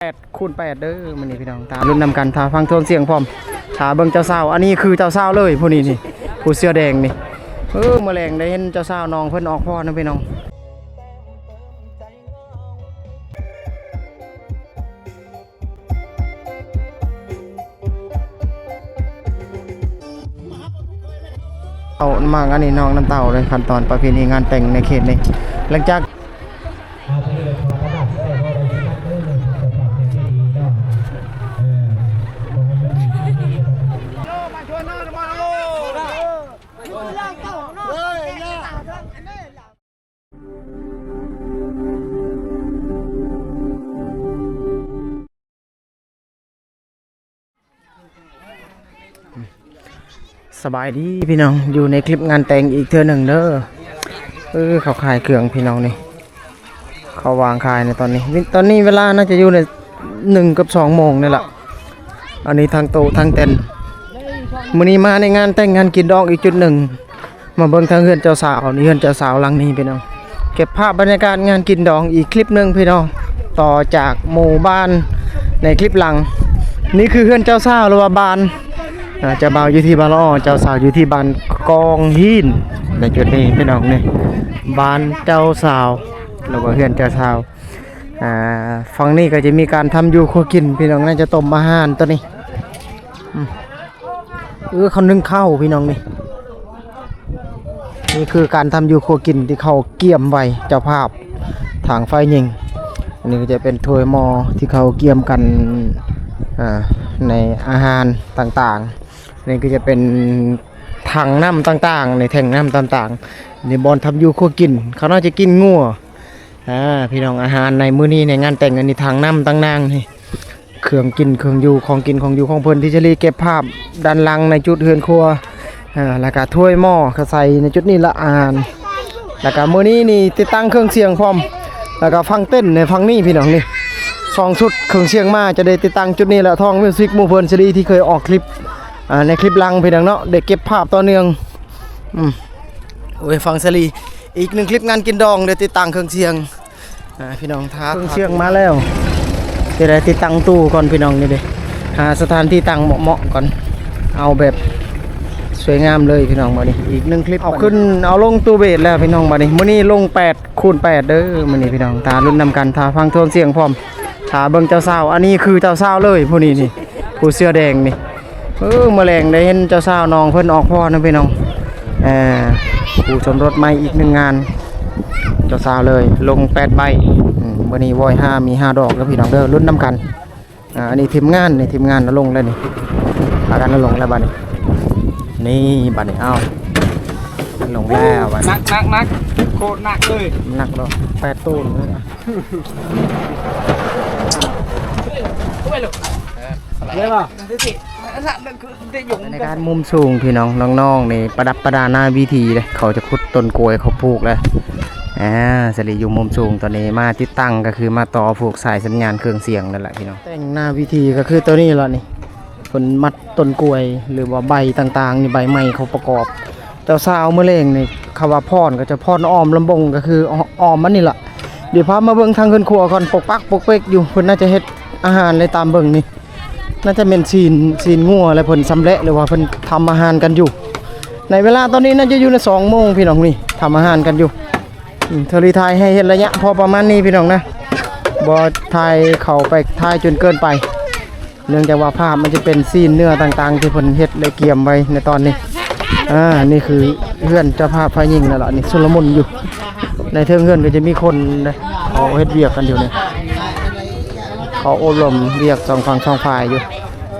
ແປດຄູນແປດເດີມື້ນີ້ພີ່ນ້ອງ ຖ້າລຸ້ນນຳກັນ ຖ້າຟັງໂທນສຽງພ້ອມ ຖ້າເບິ່ງເຈົ້າສາວ ອັນນີ້ຄືເຈົ້າສາວເລີຍ ຜູ້ນີ້ນີ້ ຜູ້ເສື້ອແດງນີ້. ເອີ ມື້ແລງໄດ້ເຫັນເຈົ້າສາວນ້ອງເພິ່ນອອກພ້ອນນະພີ່ນ້ອງ. ເອົາມາອັນນີ້ນ້ອງນ້ຳເຕົ້າເລີຍ ຂັ້ນຕອນປະເພນີງານແຕ່ງໃນເຂດນີ້ ຫຼັງຈາກ ສະບາຍດີພີ່ນ້ອງ ຢູ່ໃນຄລິບງານແຕ່ງອີກເທື່ອໜຶ່ງເດີ. ເອີ ເຂົາຂາຍເຄື່ອງພີ່ນ້ອງນີ້ ເຂົາວາງຂາຍໃນຕອນນີ້ ຕອນນີ້ເວລາໜ້າຈະຢູ່ໃນໜຶ່ງກັບສອງໂມງນີ້ລະ. ອັນນີ້ທັງໂຕະທັງແຕ່ນ ມື້ນີ້ມາໃນງານແຕ່ງງານກິນດອງອີກຈຸດໜຶ່ງ ມາເບິ່ງທາງເຮືອນເຈົ້າສາວ ນີ້ເຮືອນເຈົ້າສາວຫຼັງນີ້ພີ່ນ້ອງ ເກັບພາບບັນຍາກາດງານກິນດອງອີກຄລິບໜຶ່ງພີ່ນ້ອງ ຕໍ່ຈາກໝູ່ບ້ານໃນຄລິບຫຼັງ. ນີ້ຄືເຮືອນເຈົ້າສາວ ຫຼືວ່າບ້ານ ອ່າ ເຈົ້າບ່າວຢູ່ທີ່ບ້ານລະອໍ ເຈົ້າສາວຢູ່ທີ່ບ້ານກອງຫີນ ໃນຈຸດນີ້ພີ່ນ້ອງນີ້ ບ້ານເຈົ້າສາວ ຫຼືວ່າເຮືອນເຈົ້າສາວ. ອ່າ ຝັ່ງນີ້ກໍຈະມີການທຳຢູ່ຄົວກິນພີ່ນ້ອງ ໜ້າຈະຕົ້ມອາຫານໂຕນີ້ ອືມ ເອີ ເຂົາໜຶ້ງເຂົ້າພີ່ນ້ອງນີ້ ນີ້ຄືການທຳຢູ່ຄົວກິນທີ່ເຂົາກຽມໄວ້ ເຈົ້າພາບທາງຝ່າຍຍິງ. ອັນນີ້ກໍຈະເປັນຖ້ວຍໝໍ້ທີ່ເຂົາກຽມກັນ ອ່າ ໃນອາຫານຕ່າງໆ. ນີ້ກໍຈະເປັນຖັງນ້ຳຕ່າງໆ ໃນແທ້ງນ້ຳຕ່າງໆ. ນີ້ບ່ອນທຳຢູ່ຄົວກິນ ເຂົາໜ້າຈະກິນງົວ. ອ່າ ພີ່ນ້ອງ ອາຫານໃນມື້ນີ້ໃນງານແຕ່ງອັນນີ້ ຖັງນ້ຳຕ່າງໆ ນີ້ ເຄື່ອງກິນເຄື່ອງຢູ່ ຂອງກິນຂອງຢູ່ຂອງເພິ່ນ ທີ່ສາລີເກັບພາບດ້ານຫຼັງໃນຈຸດເຮືອນຄົວ ອ່າ ແລ້ວກະຖ້ວຍໝໍ້ເຂົາໃສ່ໃນຈຸດນີ້ລະ ອາຫານ. ແລ້ວກະມື້ນີ້ນີ້ຕິດຕັ້ງເຄື່ອງສຽງພ້ອມ ແລ້ວກະຟັງເຕັ້ນໃນຝັ່ງນີ້ພີ່ນ້ອງນີ້ ສອງຊຸດເຄື່ອງສຽງມາ ຈະໄດ້ຕິດຕັ້ງຈຸດນີ້ລະ ທ້ອງມິວສິກໝູ່ເພິ່ນ ສາລີທີ່ເຄີຍອອກຄລິບ ອ່າ ໃນຄລິບຫຼັງພີ່ນ້ອງເນາະ ໄດ້ເກັບພາບຕໍ່ເນື່ອງ ອືມ ໂອ້ຍ ຟັງສາລີ ອີກໜຶ່ງຄລິບງານກິນດອງ ໄດ້ຕິດຕັ້ງເຄື່ອງສຽງ ອ່າ ພີ່ນ້ອງ ຖ້າເຄື່ອງສຽງມາແລ້ວ ຈະໄດ້ຕິດຕັ້ງຕູ້ກ່ອນພີ່ນ້ອງ ນີ້ເດ້ ຫາສະຖານທີ່ຕັ້ງເໝາະໆກ່ອນ ເອົາແບບສວຍງາມເລີຍພີ່ນ້ອງ. ບາດນີ້ອີກໜຶ່ງຄລິບ ເອົາຂຶ້ນເອົາລົງຕູ້ເບດແລ້ວພີ່ນ້ອງ. ບາດນີ້ມື້ນີ້ລົງແປດຄູນແປດເດີມື້ນີ້ພີ່ນ້ອງ ຖ້າລຸ້ນນຳກັນ ຖ້າຟັງໂທນສຽງພ້ອມ ຖ້າເບິ່ງເຈົ້າສາວ ອັນນີ້ຄືເຈົ້າສາວເລີຍ ຜູ້ນີ້ນີ້ ຜູ້ເສື້ອແດງນີ້. ເອີ ມື້ແລງໄດ້ເຫັນເຈົ້າສາວນ້ອງເພິ່ນອອກພ້ອນນະພີ່ນ້ອງ ເອີ ຄູ່ສົມລົດໃໝ່ອີກໜຶ່ງງານ ເຈົ້າສາວເລີຍ ລົງແປດໃບ. ອືມ ມື້ນີ້ວອຍຫ້າ ມີຫ້າດອກເດີພີ່ນ້ອງເດີ ລຸ້ນນຳກັນ. ອ່າ ອັນນີ້ທີມງານ ນີ້ທີມງານລະລົງແລ້ວນີ້ ພາກັນລະລົງແລ້ວບາດນີ້ ນີ້ບາດນີ້ ເອົາ ລົງແລ້ວບາດນີ້ ໜັກໆໆ ໂຄດໜັກເລີຍ ໜັກເນາະ ແປດໂຕນ ເລີຍບໍ່? ບັນຍາກາດມຸມສູງພີ່ນ້ອງ ນ້ອງໆນີ້ປະດັບປະດາໜ້າເວທີເດ້ ເຂົາຈະຂຸດຕົ້ນກ້ວຍເຂົາປູກແລ້ວ. ອ່າ ສາລີຢູ່ມຸມສູງ ຕອນນີ້ມາຕິດຕັ້ງ ກໍຄືມາຕໍ່ພວກສາຍສັນຍານເຄື່ອງສຽງນັ້ນແຫຼະພີ່ນ້ອງ. ແຕ່ງໜ້າເວທີກໍຄືໂຕນີ້ລະນີ້ ເພິ່ນມັດຕົ້ນກ້ວຍ ຫຼືວ່າໃບຕ່າງໆນີ້ ໃບໄມ້ເຂົາປະກອບ. ເຈົ້າສາວມື້ແລງນີ້ ຄຳວ່າຟ້ອນກໍຈະຟ້ອນອ້ອມລຳບົງ ກໍຄືອ້ອມມັນນີ້ລະ. ດຽວພາມາເບິ່ງທາງເຮືອນຄົວກ່ອນ ປົກປັກປົກເປັກຢູ່ ເພິ່ນໜ້າຈະເຮັດອາຫານແຫຼະ ຕາມເບິ່ງນີ້ ໜ້າຈະແມ່ນຊີ້ນ ຊີ້ນງົວ ແລະ ເພິ່ນຊຳແຫຼະ ຫຼືວ່າເພິ່ນທຳອາຫານກັນຢູ່. ໃນເວລາຕອນນີ້ໜ້າຈະຢູ່ໃນສອງໂມງພີ່ນ້ອງ ນີ້ທຳອາຫານກັນຢູ່. ອືມ ເທື່ອນີ້ຖ່າຍໃຫ້ເຫັນໄລຍະພໍປະມານນີ້ພີ່ນ້ອງນະ ບໍ່ຖ່າຍເຂົ້າໄປທ້າຍຈົນເກີນໄປ ເນື່ອງຈາກວ່າພາບມັນຈະເປັນຊີ້ນເນື້ອຕ່າງໆ ທີ່ເພິ່ນເຮັດ ແລະ ກຽມໄວ້ໃນຕອນນີ້. ອ່າ ນີ້ຄືເຮືອນເຈົ້າພາບຝ່າຍຍິງນັ້ນລະ ນີ້ຊຸນລະມຸນຢູ່ ໃນເທິງເຮືອນກໍຈະມີຄົນເດ້ ເຂົາເຮັດວຽກກັນຢູ່ນີ້ ເຂົາໂອ້ລົມວຽກສອງຝັ່ງສອງຝ່າຍຢູ່.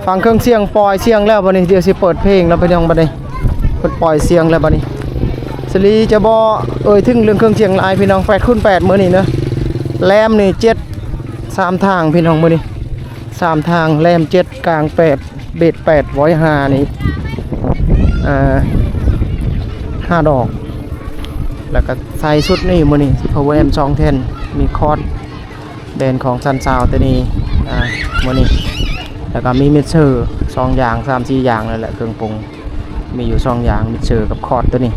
ຟັງເຄື່ອງສຽງປ່ອຍສຽງແລ້ວ ບາດນີ້ດຽວຊິເປີດເພງແລ້ວພີ່ນ້ອງ. ບາດນີ້ເພິ່ນປ່ອຍສຽງແລ້ວ ບາດນີ້ສາລີຈະບໍ່ເອີ່ຍເຖິງເລື່ອງເຄື່ອງສຽງຫຼາຍພີ່ນ້ອງ. ແປດຄູນແປດມື້ນີ້ເນາະ ແລມນີ້ເຈັດ ສາມທາງພີ່ນ້ອງ ມື້ນີ້ ສາມທາງ ແລມເຈັດ ກາງແປດ ເບດແປດ ວອຍຫ້ານີ້ ອ່າ ຫ້າດອກ. ແລ້ວກໍໃສ່ຊຸດນີ້ ມື້ນີ້ພາວເວີແອມສອງແທ່ນ ມີຄອດ ແບຣນຂອງຊັ້ນຊາວໂຕນີ້ ອ່າ ມື້ນີ້ ແລ້ວກໍມີມິກເຊີສອງຢ່າງ ສາມສີ່ຢ່າງນັ້ນແຫຼະ ເຄື່ອງປຸງ ມີຢູ່ສອງຢ່າງ ມິກເຊີກັບຄອດໂຕນີ້.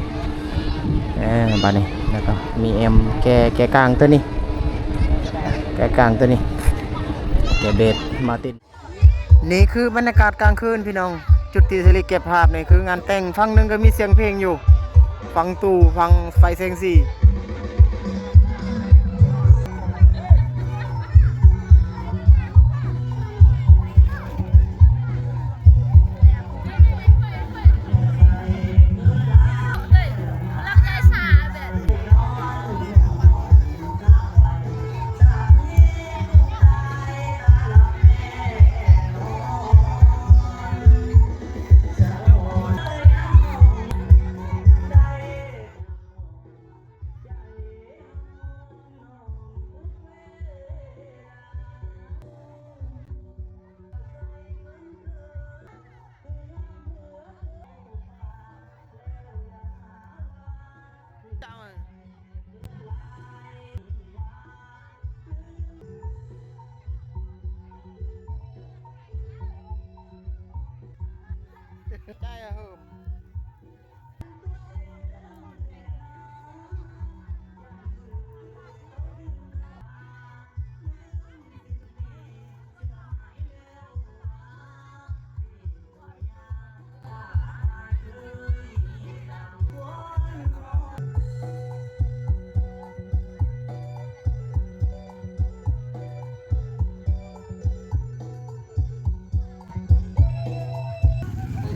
ເອີ ບາດນີ້ ແລ້ວກໍມີແອມແກ່ ແກ່ກາງໂຕນີ້ ແກ່ກາງໂຕນີ້ ເດດມາຕິນ. ນີ້ຄືບັນຍາກາດກາງຄືນພີ່ນ້ອງ, ຈຸດທີ່ສິລິເກັບພາບນີ້ຄືງານແຕ່ງ, ຝັ່ງໜຶ່ງກໍມີສຽງເພງຢູ່, ຟັງຕູ້ ຟັງໄຟແສງສີ.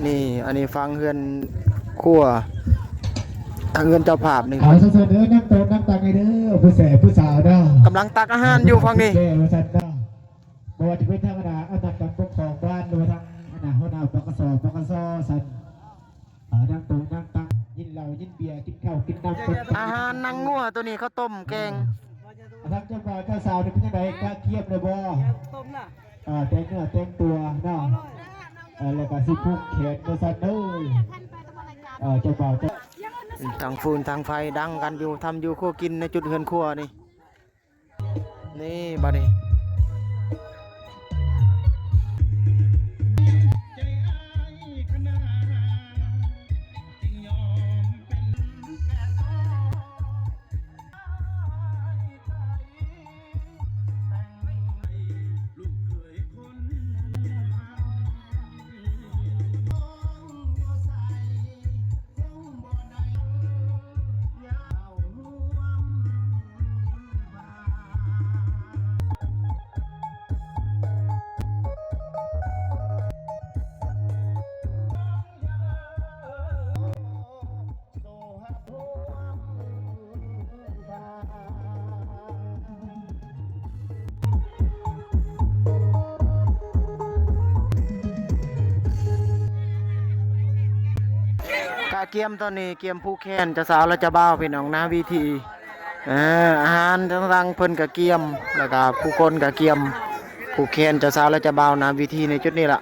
ນີ້ ອັນນີ້ຝັ່ງເຮືອນຄົວ ເຮືອນເຈົ້າພາບນີ້. ເອົາ ເຊີນເດີ ນັ່ງໂຕະນັ່ງຕັ່ງໃຫ້ເດີ ຜູ້ແສຜູ້ສາວເດີ ກຳລັງຕັກອາຫານຢູ່ຝັ່ງນີ້ ແກ່ວ່າຊັ້ນເດີ. ບໍ່ວ່າຈະເປັນທາງຄະນະອານາຈັກການປົກຄອງບ້ານ ຫຼືວ່າທາງຄະນະຫົວໜ້າ ປກສ ປກສ ຊັ້ນ ເອີ ນັ່ງໂຕະນັ່ງຕັ່ງ ກິນເຫຼົ້າກິນເບຍ ກິນເຂົ້າກິນນ້ຳກັນ. ອາຫານນັ່ງງົວໂຕນີ້ ເຂົ້າຕົ້ມແກງ. ອາ ທາງເຈົ້າບ່າວເຈົ້າສາວນີ້ເປັນຈັ່ງໃດ ກະກຽມແລ້ວບໍ່? ເອີ ແຕ່ງເນື້ອແຕ່ງຕົວເນາະ ເອີ ແລ້ວກະຊິຜູກແຂນວ່າຊັ້ນເດີ. ເອີ ເຈົ້າບ່າວເຈົ້າ ທັງຟືນທັງໄຟດັງກັນຢູ່ ທຳຢູ່ຄົວກິນໃນຈຸດເຮືອນຄົວນີ້. ນີ້ ບາດນີ້. ກະກຽມຕອນນີ້ ກຽມຜູກແຂນເຈົ້າສາວ ແລະ ເຈົ້າບ່າວ ພີ່ນ້ອງ ໜ້າເວທີ. ເອີ ອາຫານຕ່າງໆເພິ່ນກະກຽມ ແລ້ວກະຜູ້ຄົນກະກຽມຜູກແຂນເຈົ້າສາວ ແລະ ເຈົ້າບ່າວ ໜ້າເວທີໃນຈຸດນີ້ລະ.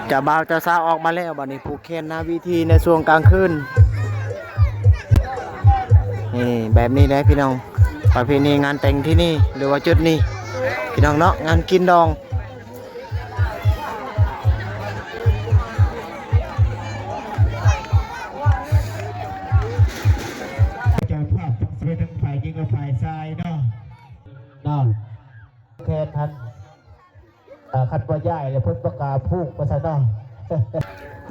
ເຈົ້າບ່າວເຈົ້າສາວອອກມາແລ້ວ ບາດນີ້ຜູກແຂນໜ້າເວທີໃນຊ່ວງກາງຄືນ. ນີ້ ແບບນີ້ແຫຼະພີ່ນ້ອງ ປະເພນີງານແຕ່ງທີ່ນີ້ ຫຼືວ່າຈຸດນີ້ພີ່ນ້ອງເນາະ ງານກິນດອງ. ເຈົ້າພາບທັງສິບເອັດ ທັງຝ່າຍຍິງ ແລະ ຝ່າຍຊາຍເນາະ ເນາະ ແຂນຫັ້ນ. ເອີ ຄັນບໍ່ຍ້າຍແລ້ວເພິ່ນບໍ່ກ້າຜູກວ່າຊັ້ນເນາະ. ເອົາ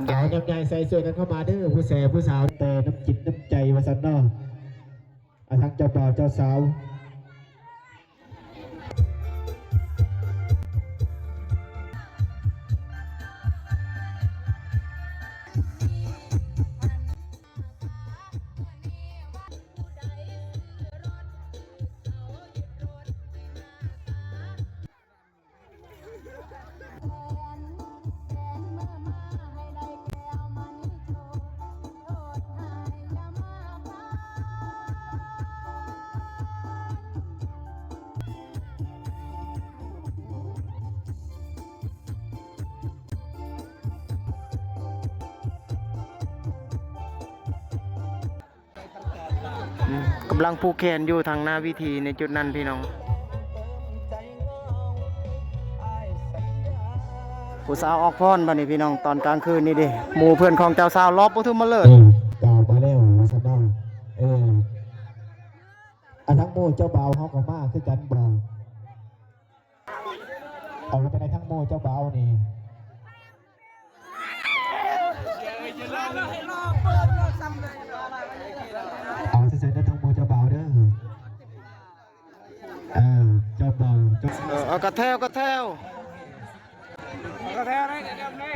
ຍາຍ ນ້ຳໃຫຍ່ໃສ່ຊ່ວຍກັນເຂົ້າມາເດີ ຜູ້ແສຜູ້ສາວ ແຕ່ນ້ຳຈິດນ້ຳໃຈວ່າຊັ້ນເນາະ. ອາ ທັງເຈົ້າບ່າວເຈົ້າສາວ. ກຳລັງຜູກແຂນຢູ່ທາງໜ້າເວທີໃນຈຸດນັ້ນພີ່ນ້ອງ. ຜູ້ສາວອອກພ້ອນບາດນີ້ພີ່ນ້ອງ ຕອນກາງຄືນນີ້ເດ້ ໝູ່ເພື່ອນຂອງເຈົ້າສາວລອບປະທຸມມະເລີດ ເອີ ກ່າວມາແລ້ວວ່າຊັ້ນເນາະ. ເອີ ອາ ທັງໝູ່ເຈົ້າບ່າວເຮົາກໍມາຄືກັນບໍ່? ເອົາໄປໃນທັງໝູ່ເຈົ້າບ່າວນີ້ ເອົາເຊີຍໆ ເດີທັງໝູ່ເຈົ້າບ່າວເດີ. ເອີ ເຈົ້າບ່າວ ເຈົ້າ ເອີ ເອົາກະແຖວ ກະແຖວ ເອົາກະແຖວໄດ້ ກະແຖວໄດ້.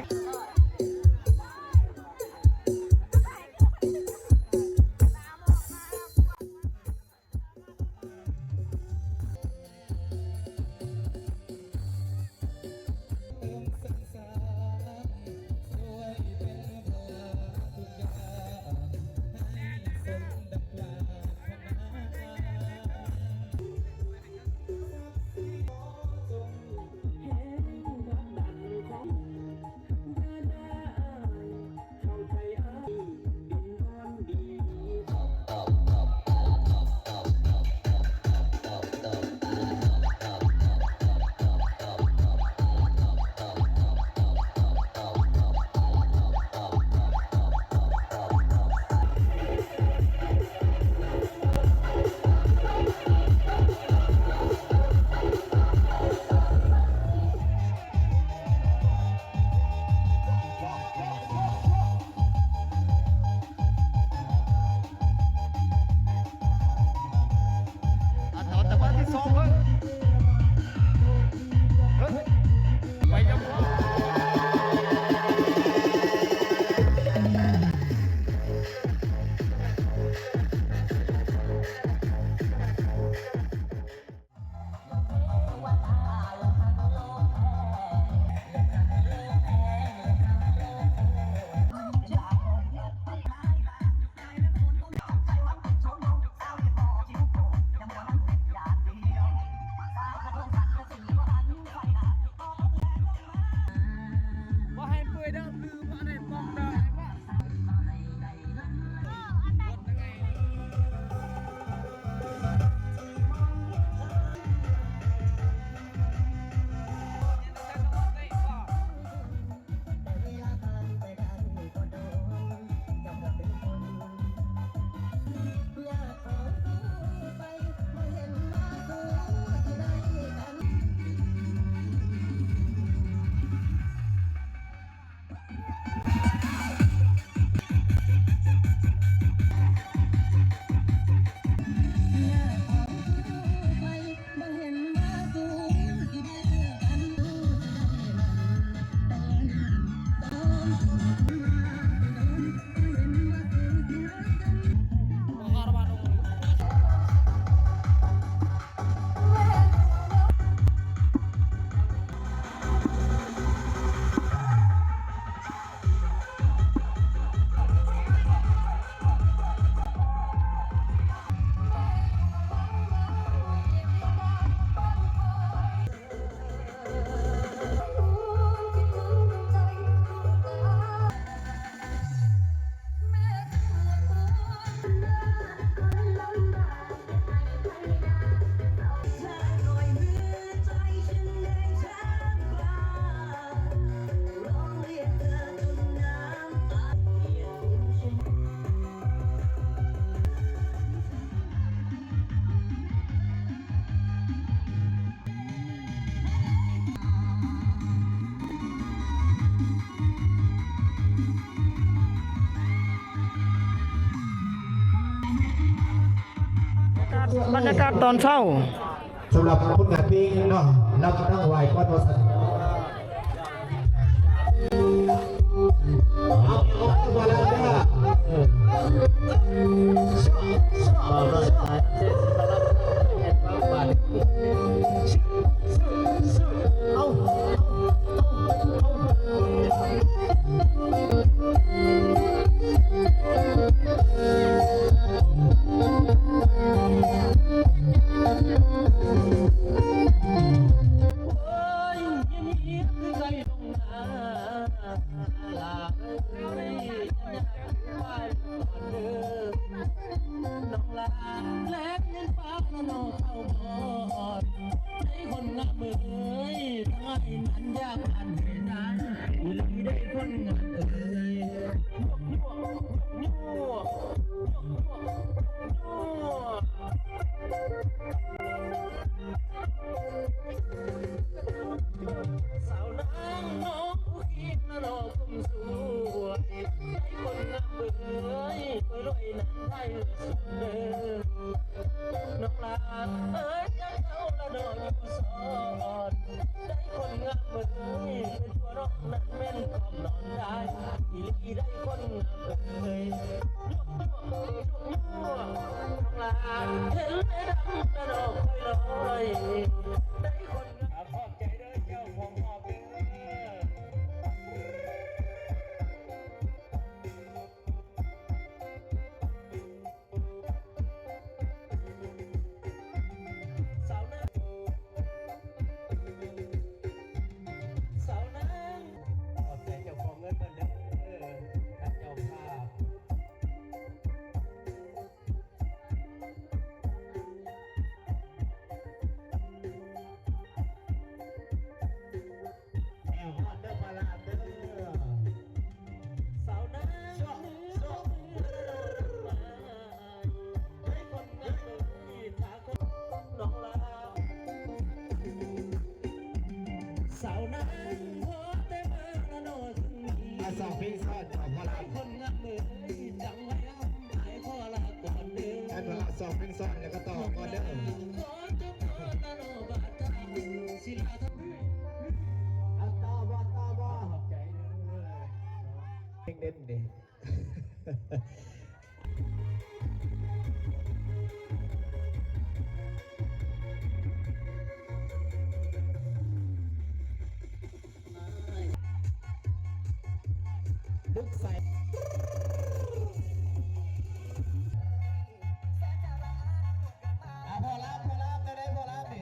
ບັນຍາກາດຕອນເຊົ້າ. ສຳລັບຜົນງານເພງເນາະ ລຳທັງຫວາຍຄວັນວ່າຊັ້ນ. ນັ້ນແມ່ນຄວາມນອນໄດ້ ອີ່ຫຼີໄດ້ຄົນງາມເອີຍ ຍົກຍົວກຍົກຍົວກ ນ້ອງຫຼ້າເຫັນແລດຳ ແລະນ້ອງຄ່ອຍລອຍ ໄດ້ຄົນງາມ. ຂອບໃຈເດີເຈົ້າຂອງຮອບເດີ. ສາວນາງ ສາວນາງ ຂອບໃຈເຈົ້າຂອງເງິນເພິ່ນເດີ ທ່ານເຈົ້າພາບ. ແອວຮອດເດີພະລາດເດີ ສາວນາງ ຊອກ ຊອກ ເຮີ້ຍ ຄົນງາມເອີຍ ຖ້າຄົນ ນ້ອງລາ ສາວນາງ ພໍແຕ່ມາລະນໍ ອາ ຊອກເພງຊ້ອນ ອອກມາລະ ຄົນງາມເອີຍ ຈັ່ງໄວ້ ອ້າຍຂໍລາກ່ອນເດີ ອັນວ່າຊອກເພງຊ້ອນແລ້ວກໍຕໍ່ກ່ອນເດີ ຂໍຈົບກ່ອນລະນໍ ບາດທາງສິລາທັງ ເອົາຕໍ່ບໍ່ ຕໍ່ບໍ່ ຂອບໃຈເດີ ເພງເດັ່ນເດ້. ບຸກໃສ່ ອ່າ ພໍ່ລາມ ພໍ່ລາມ ແນວໃດພໍ່ລາມນີ້?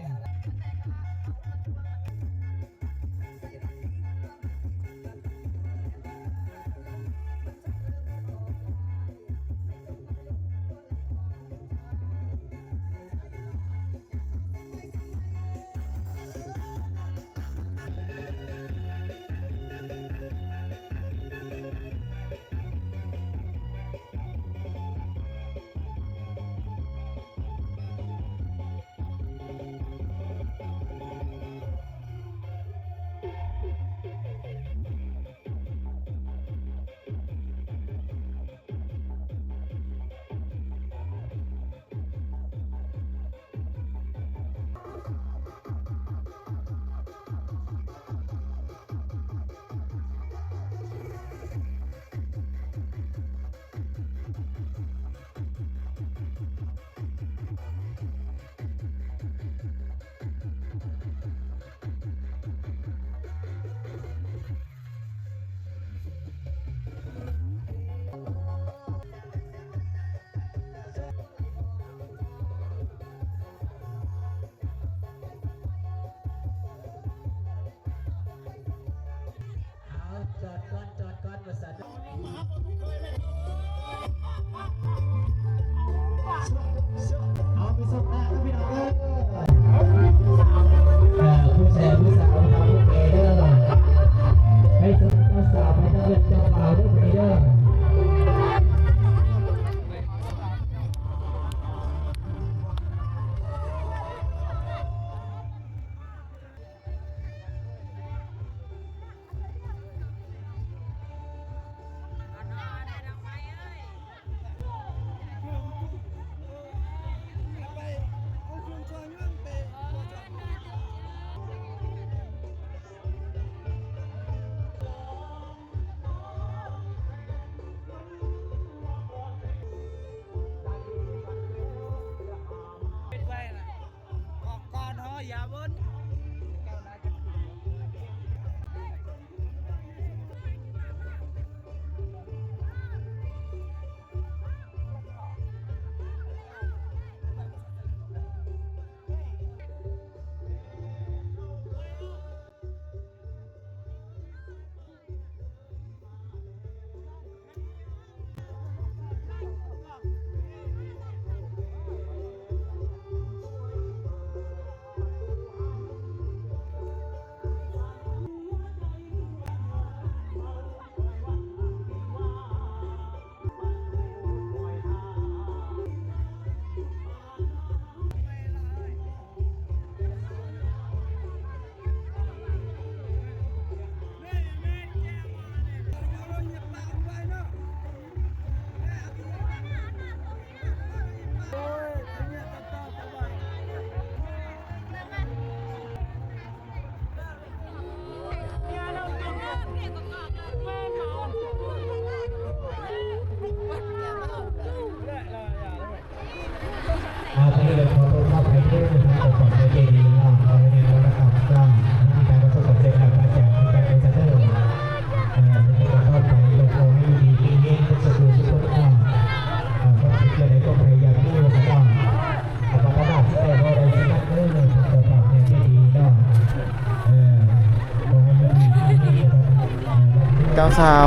ເຈົ້າສາວ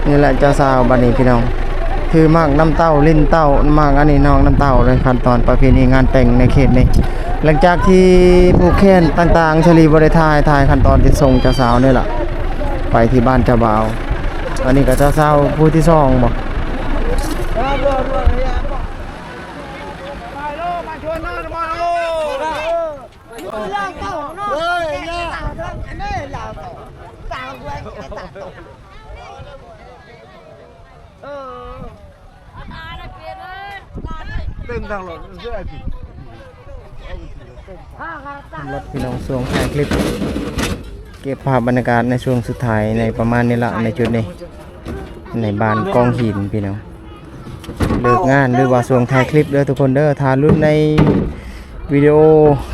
ນີ້ແຫຼະເຈົ້າສາວ ບັດນີ້ພີ່ນ້ອງ ຖືໝາກນ້ຳເຕົ້າ ຫຼິ້ນເຕົ້າ ໝາກອັນນີ້ນ້ອງ ນ້ຳເຕົ້າເລີຍ ຂັ້ນຕອນປະເພນີງານແຕ່ງໃນເຂດນີ້. ຫຼັງຈາກທີ່ຜູກແຂນຕ່າງໆ ສາລີບໍ່ໄດ້ຖ່າຍ ຖ່າຍຂັ້ນຕອນທີ່ສົ່ງເຈົ້າສາວນີ້ລະ ໄປທີ່ບ້ານເຈົ້າບ່າວ. ອັນນີ້ກໍເຈົ້າສາວຜູ້ທີສອງບໍ? ລົດພີ່ນ້ອງ ຊ່ວງຖ່າຍຄລິບ ເກັບພາບບັນຍາກາດໃນຊ່ວງສຸດທ້າຍໃນປະມານນີ້ລະ ໃນຈຸດນີ້ ໃນບ້ານກອງຫີນພີ່ນ້ອງ. ເລີກງານ ຫຼືວ່າຊ່ວງຖ່າຍຄລິບເດີທຸກຄົນເດີ. ຖ້າລຸ້ນໃນວິດີໂອ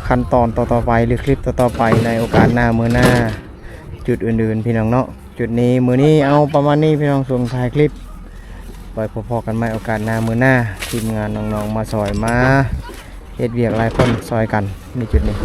ຂັ້ນຕອນຕໍ່ໆໄປ ຫຼືຄລິບຕໍ່ໆໄປໃນໂອກາດໜ້າມື້ໜ້າ ຈຸດອື່ນໆ ພີ່ນ້ອງເນາະ. ຈຸດນີ້ ມື້ນີ້ເອົາປະມານນີ້ພີ່ນ້ອງ ຊ່ວງຖ່າຍຄລິບ ໄວ້ພໍ້ໆກັນໃໝ່ໂອກາດໜ້າມື້ໜ້າ. ທີມງານນ້ອງໆມາຊ່ອຍ ມາເຮັດວຽກຫຼາຍຄົນຊ່ອຍກັນໃນຈຸດນີ້.